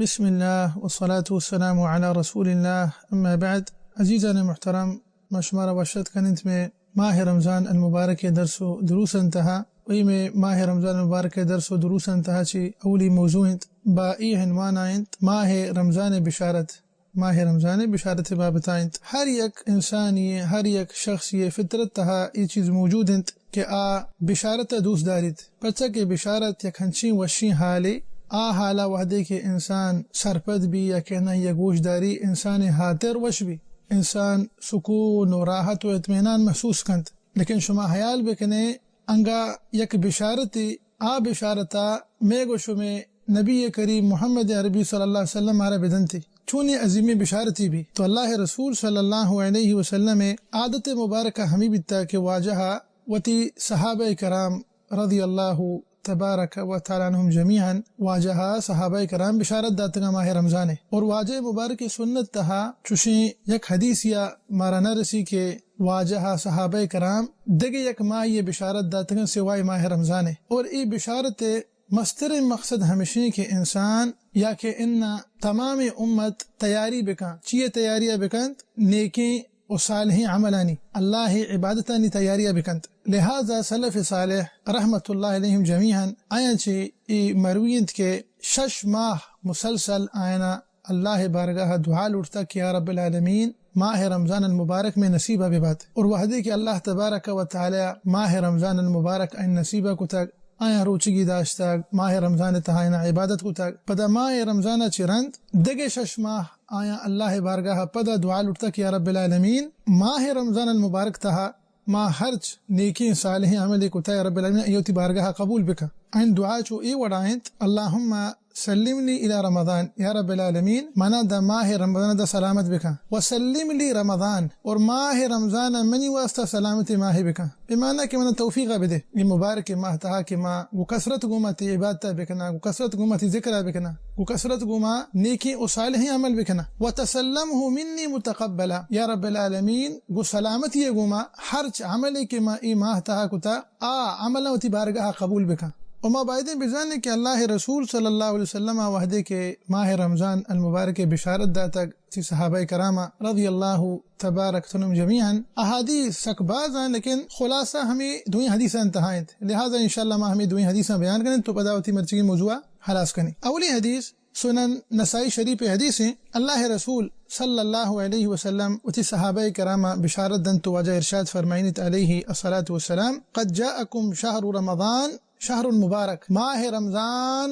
بسم اللہ والصلاة والسلام علی رسول اللہ، اما بعد۔ عزیزان محترم، ما شمارا وشت کننت میں ماہ رمضان المبارک درس و دروسن تہا۔ و ای میں ماہ رمضان المبارک درس و دروسن تہا چی اولی موضوع انت، با ای عنوان انت ماہ رمضان بشارت۔ ماہ رمضان بشارت بابتا انت۔ ہر یک انسانی، ہر یک شخصی فطرت تہا ای چیز موجود انت کہ آ بشارت دوست داریت، پرچا کہ بشارت یک ہنچین وشین حالے، آ حالا وہدے کہ انسان سرپد بی یا کہ نہ یا گوش داری، انسان ہاتر وش بی، انسان سکون و راحت و اطمینان محسوس کنت۔ لیکن شما حیال بکنے، انگا یک بشارتے، آ بشارتا مئے گو شمے نبی کریم محمد عربی صلی اللہ علیہ وسلم مارا بدنتی۔ چونی عظیمی بشارتی بی۔ تو اللہ رسول صلی اللہ علیہ وسلم عادت مبارکہ ہمی بیتا کہ واجہ وتی صحابہ کرام رضی اللہ تبارک و تعالی عنہم جمیعا، واجہ صحابہ کرام بشارت داتگا ماہ رمضان۔ اور واجہ مبارک سنت تہا چوشیں یک حدیثیا مارا نہ رسی کہ واجہ صحابہ کرام دگہ یک ماہ یہ بشارت داتگا سوائے ماہ رمضان۔ اور ای بشارت مستریں مقصد ہمشیں کہ انسان یا کہ انا تمام امت تیاری بکن۔ چیئے تیاری بکنت؟ نیکیں و صالحیں عملانی، اللہ عبادتانی تیاری بکنت۔ لہذا سلف صالح رحمت اللہ علیہم جمیعا آیاں چی ای مروی انت کہ شش ماہ مسلسل آیانا اللہ بارگاہ دعا لوٹتا کہ یا رب العالمین، ماہ رمضان المبارک میں نصیبہ ببات۔ اور وہدے کہ اللہ تبارک و تعالی ماہ رمضان المبارک آئین نصیبہ کتگ، آیاں روچگی داشتگ، ماہ رمضان تہا آیانا عبادت کتگ، پدا ماہ رمضان چہ رند دگہ شش ماہ آیاں اللہ بارگاہ پدا دعا لوٹتا کہ یا رب العالمین، ماہ رمضان المبارک تہا ما ہرچ نیکیں صالحیں عملے کتا، یا رب العالمین، ایوتی بارگاہ قبول بکن۔ این دعا چو اے وڑا انت، اللہم سلمنی الی رمضان، یا رب العالمین، منا دا ماہ رمضان دا سلامت بکن۔ وسلم لی رمضان، اور ماہ رمضان منی واسطہ سلامت ماہ بکن۔ بمعنی کہ منا توفیق بدے، یہ مبارک ماہ تہا کہ ما گو کثرت گوما تی عبادت بکنا، گو کثرت گوما تی ذکر بکنا، گو کثرت گوما نیکیں و صالحیں عمل بکنا۔ وتسلمه منی متقبلا، یا رب العالمین، گو سلامتی گوما ہرچ عملے کہ ما ای ماہ تہا کتا، آ عملاں وتی بارگاہ قبول بکن۔ و ما بایدیں بزانیں کہ اللہ رسول صلی اللہ علیہ وسلم وہدے کہ ماہ رمضان المبارک بشارت داتگ، سی صحابہ کراما رضی اللہ تبارک عنہم جمیعا، احادیث سک باز ہیں، لیکن خلاصہ ہمیں دوئیں حدیثاں تہا انت، لہذا انشاءاللہ ما ہمیں دوئیں حدیثاں بیان کریں تو پدا وتی مرچگی موضوع خلاص کریں۔ اولی حدیث سنن نسائی شریف حدیث ہیں، اللہ رسول صلی اللہ علیہ وسلم وتی صحابہ کراما بشارت دنت تو واجہ ارشاد فرمائنت علیہ الصلاة والسلام، قد جاءکم شہر رمضان شہر مبارک، ماہ رمضان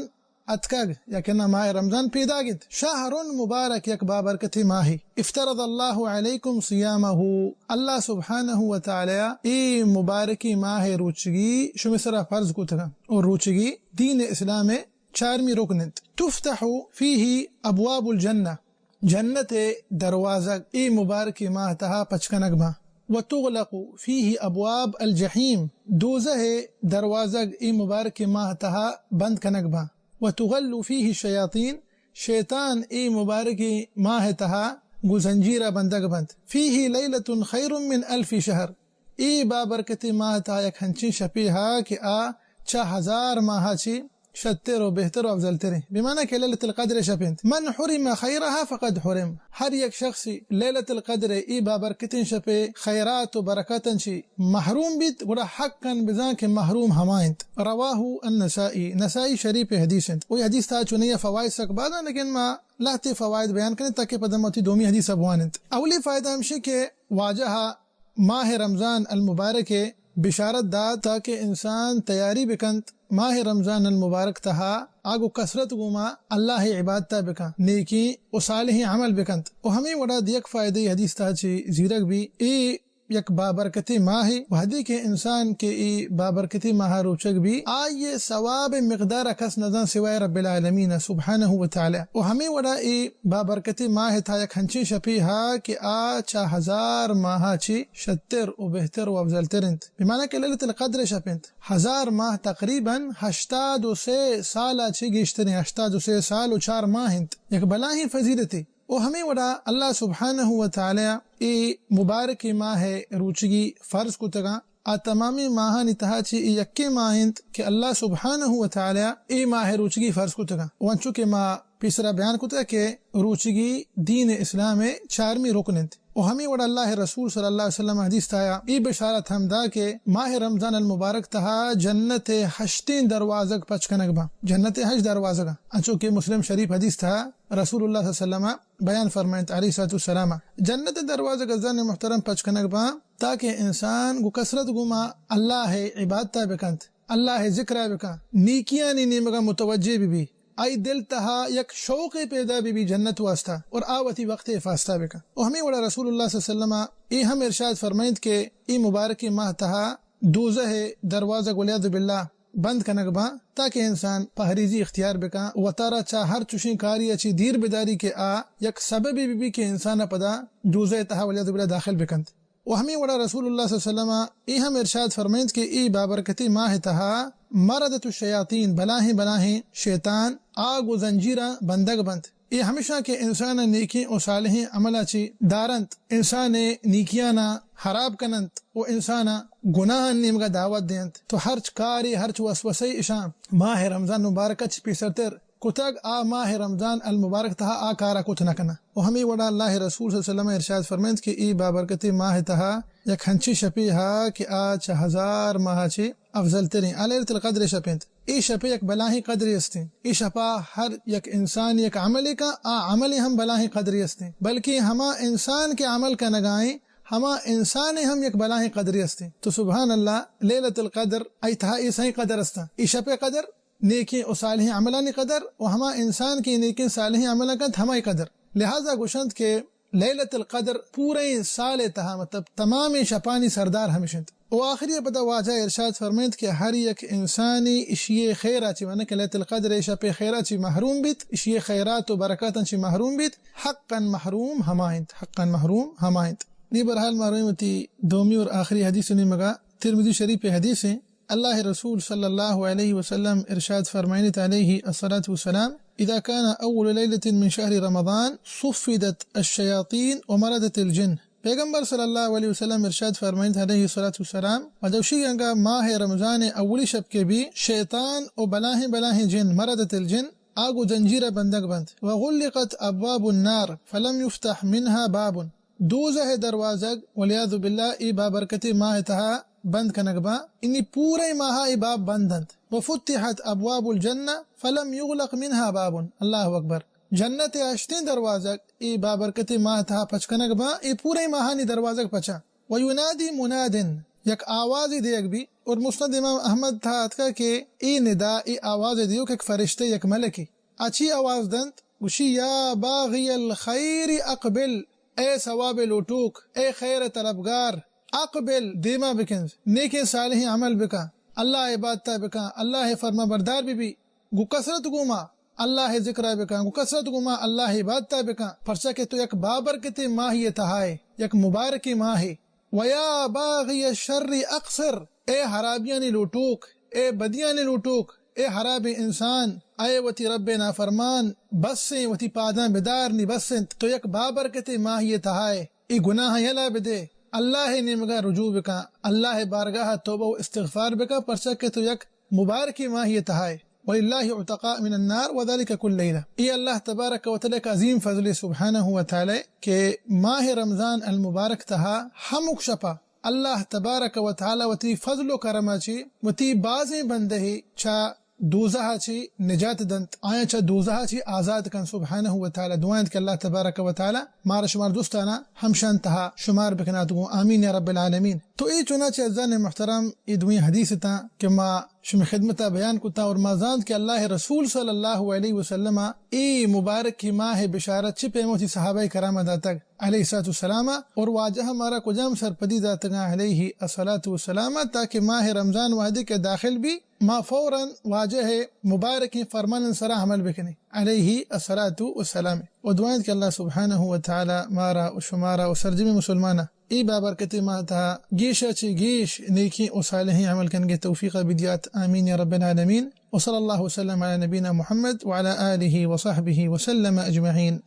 اتکگ، یا کہ نہ ماہ رمضان پیداگ انت، شہر مبارک، یک بابرکتی ماہی، افترض اللہ علیکم صیامہ، اللہ سبحانہ و تعالی اے مبارکی ماہ روچگی شمی سرا فرض کتگا، اور روچگی دین اسلام چارمی رکن انت۔ تفتح فیہ ابواب الجنہ، جنت دروازگ اے مبارکی ماہ تہا پچ کنگ باں۔ وتغلق فیہ ابواب الجحیم، دوزہ دروازگ اے مبارکی ماہ تہا بند کنگ باں۔ وتغل فیہ الشیاطین، شیطان اے مبارکی ماہ تہا گو زنجیرہ بندگ بنت۔ فیہ لیلۃ خیر من الف شہر، اے بابرکتی ماہ تہا یک ہنچیں شپے ہا کہ آ چہ ہزار ماہ چی شتر و بہتر و افضل تریں، بمعنی کہ لیلۃ القدر شپ انت۔ من حرم خیرها فقد حرم، ہر یک شخصی لیلۃ القدر ای بابرکتیں شپ خیرات و برکاتاں چی محروم بیت، گڑا حقاً بزاں کہ محروم ہما انت۔ رواہ النسائی، نسائی شریف حدیث انت۔ وہی حدیث تہا چونی فوائد سک بازاں، لیکن ما لہتے فوائد بیان کریں تاکہ پدا ما وتی دومی حدیث بوان انت۔ اولی فائدہ ہمشی کہ واجہ ماہ رمضان المبارک بشارت دات تاکہ انسان تیاری بکنت ماہ رمضان المبارک تہا آ گو کثرت گوما اللہ عبادتا بکن، نیکی و صالحیں عمل بکنت۔ و ہمیں وڑا دیگ فائدہ حدیث تہا چی زیرگ بی، اے یک بابرکتی ماہ، وہدی کہ انسان کہ اے بابرکتی ماہ روچگ بی، آئی ثواب مقدار کس نزان سوائے رب العالمین سبحانہ و تعالی۔ و ہمیں وڑا اے بابرکتی ماہ تہا یک ہنچیں شپے ہا کہ آ چہ ہزار ماہ چی شتر و بہتر و افضل تر انت۔ بمعنی کہ لیلۃ القدر شپ انت۔ ہزار ماہ تقریباً ہشتاد و سے سال چی گیشتریں، ہشتاد و سے سال و چار ماہ انت۔ یک بلاہیں فضیلتے۔ و ہمیں وڑا اللہ سبحانہ و تعالی اے مبارک ماہ روچگی فرض کتگاں۔ آ تمامیں ماہانی تہا چی اے یکیں ماہ انت کہ اللہ سبحانہ و تعالی اے ماہ روچگی فرض کتگاں۔ و انچو کہ ما پیسرا بیان کتگ کہ روچگی دین اسلام ءِ چارمی رکن انت۔ و ہمے وڑا اللہ ءِ رسول صلی اللہ علیہ وسلم ءَ حدیث تہا اے بشارت ہم دا کہ ماہ رمضان المبارک تہا جنت ءِ ہشتیں دروازگ پچ کنگ باں۔ جنت ءِ ہشت دروازگ آں۔ انچو کہ مسلم شریف حدیث تہا رسول اللہ صلی اللہ علیہ وسلم بیان فرمائنت علیہ الصلوۃ والسلام۔ جنت ءِ دروازگ عزیزان محترم پچ کنگ باں تاکہ انسان گوں کثرت گوما اللہ ءِ عبادت ءَ بکنت، اللہ ءِ ذکر ءَ بکن، نیکیانی نیمگا متوجہ بہ بی۔ آئی دل تہا یک شوقے پیدا بہ بی جنت واسطہ، اور آ وتی وقت ءِ حفاظت ءَ بکن۔ و ہمے وڑا رسول اللہ صلی اللہ علیہ وسلم اے ہم ارشاد فرمائنت کہ اے مبارکیں ماہ تہا دوزہ ءِ دروازگ والعیاذ باللہ بند کنگ باں تاکہ انسان پہریزی اختیار بکن، وتارا چہ ہر چشیں کاری ءَ چہ دیر بداری کہ آ یک سببے بہ بی کہ انسان ءَ پدا دوزہ ءِ تہا والعیاذ باللہ داخل بکنت۔ و ہمے وڑا رسول اللہ صلی اللہ علیہ وسلم اے ہم ارشاد فرمائنت کہ اے بابرکتیں ماہ ءِ تہا مردۃ الشیاطین، بلاہیں بلاہیں شیطان آ گوں زنجیراں بندگ بنت۔ اے ہمیشاں کہ انسان ءَ نیکیں و صالحیں عمل ءَ چہ دارنت، انسان ءِ نیکیاناں حراب کننت و انسان ءَ گناہانی نیمگا دعوت دینت۔ تو ہرچ کارے، ہرچ وسوسے اشاں ماہ رمضان مبارک ءَ چہ پیسرتر کتگ، آ ماہ رمضان المبارک تہا آ کارا کت نہ کناں۔ و ہمے وڑا اللہ ءِ رسول صلی اللہ علیہ وسلم ارشاد فرمائنت کہ اے بابرکتیں ماہ تہا یک ہنچیں شپے ہا کہ آ چہ ہزار ماہ چہ افضل تریں، آ لیلۃ القدر ءِ شپ انت۔ اے شپ ءَ یک بلاہیں قدرے استیں۔ اے شپا ہر یک انسان یک عملے کن، آ عملے ہم بلاہیں قدرے استیں۔ بلکہ ہما انسان کہ عمل کنگائیں، ہما انسانے ہم یک بلاہیں قدرے استیں۔ تو سبحان اللہ، لیلۃ القدر ای تہا اے سئیں قدر استاں۔ اے شپ ءِ قدر، نیکیں و صالحیں عملانی قدر و ہما انسان کہ نیکیں صالحیں عملاں کنت ہمائی قدر۔ لہذا گوشنت کہ لیلۃ القدر پوریں سال ءِ تہا، مطلب تمامیں شپانی سردار ہمیش انت۔ و آخری ءَ پدا واجہ ارشاد فرمائنت کہ ہر یک انسانی اشی ءِ خیر ءَ چہ، معنی کہ لیلۃ القدر ءِ شپ ءِ خیر ءَ چہ محروم بیت، اشی ءِ خیرات و برکاتاں چہ محروم بیت، حقاً محروم ہما انت، حقاً محروم ہما انت۔ نی بہرحال ما رویں وتی دومی اور آخری حدیث ءِ نیمگا۔ ترمذی شریف ءِ حدیث ہیں۔ اللہ ءِ رسول صلی اللہ علیہ وسلم ارشاد فرمائنت علیہ الصلوۃ والسلام، اذا كان اول ليلة من شهر رمضان صفدت الشياطين ومردت الجن۔ پیغمبر صلی اللہ علیہ وسلم ارشاد فرمائنت علیہ الصلوۃ والسلام، مدوشی انگا ماہ رمضان ءِ اولی شپ کہ بی، شیطان و بلاہیں بلاہیں جن، مردت الجن، آ گوں زنجیرا بندگ بنت۔ وغلقت ابواب النار فلم يفتح منها باب۔ دوزہ ءِ دروازگ والعیاذ باللہ اے بابرکتیں ماہ ءِ تہا بند کنگ باں، انی پوریں ماہ ءَ اے باب بند انت۔ وفتحت ابواب الجنہ فلم یغلق منها باب۔ اللہ اکبر۔ جنت ءِ ہشتیں دروازگ اے بابرکتیں ماہ ءِ تہا پچ کنگ باں، اے پوریں ماہانی دروازگ پچاں۔ وینادی مناد، یک آوازے دیگ بی، اور مسند امام احمد تہا اتکا کہ اے ندا، اے آواز دیوک یک فرشتے، یک ملکے۔ آ چی آواز دنت؟ گوشی، یا باغی الخیر اقبل، اے ثواب لوٹوک، اے خیر طلبگار، اقبل، دیما بکنز، نیکیں صالحیں عمل بکن، اللہ عبادتا بکن، اللہ فرما بردار بہ بی، گو کثرت گوما اللہ ذکرا بکن، گو کثرت گوما اللہ عبادتا بکن، پرچا کہ تو یک بابرکتیں ماہی تہائے، یک مبارکیں ماہے۔ ویا باغی الشر اقصر، اے حرابیانی لوٹوک، اے بدیانی لوٹوک، اے حرابیں انسان، اے وتی رب نافرمان، بس ایں، وتی پاداں بدار، نی بس انت، تو یک بابرکتیں ماہی تہائے، اے گناہاں یلا بدے، اللہ نیمگا رجوع بکن، اللہ بارگاہ توبہ و استغفار بکن، پرچا کہ تو یک مبارکیں ماہی تہائے۔ وللہ عتقاء من النار وذلك كل لیلہ۔ اے اللہ تبارک و تعالی کا عظیم فضل سبحانہ و تعالی کہ ماہ رمضان المبارک تہا ہمک شپا اللہ تبارک و تعالی وتی فضل و کرما چی وتی بازیں بندہے چا دوزہا چی نجات دنت، آیاں چا دوزہا چی آزاد کن سبحانہ و تعالی۔ دعا انت کہ اللہ تبارک و تعالی مارا شمار دوستانا ہمشان تہا شمار بکنات گوں، آمین یا رب العالمین۔ تو اے چنانچہ عزیزان محترم، اے دوئیں حدیث تاں کہ ما شمی خدمتا بیان کتا اور ما زانت کہ اللہ رسول صلی اللہ علیہ وسلم اے مبارک ماہ بشارت چی پیما وتی صحابہ کرام داتگ علیہ الصلوۃ والسلام، اور واجہ مارا کجام سرپدی داتگاں علیہ الصلوۃ والسلام، تاکہ ماہ رمضان وہدے کہ داخل بی ما فوراً واجہ مبارکیں فرمان سرا عمل بکنیں علیہ الصلوۃ والسلام۔ و دعا انت کہ اللہ سبحانہ و تعالی مارا و شمارا و سرجمیں مسلمانا اے بابرکتیں ماہ تہا گیشا چہ گیش نیکیں و صالحیں عمل کنگے توفیقا بدیات۔ آمین یا رب العالمین۔ وصلی اللہ وسلم علی نبینا محمد وعلی آلہ وصحبہ وسلم اجمعین۔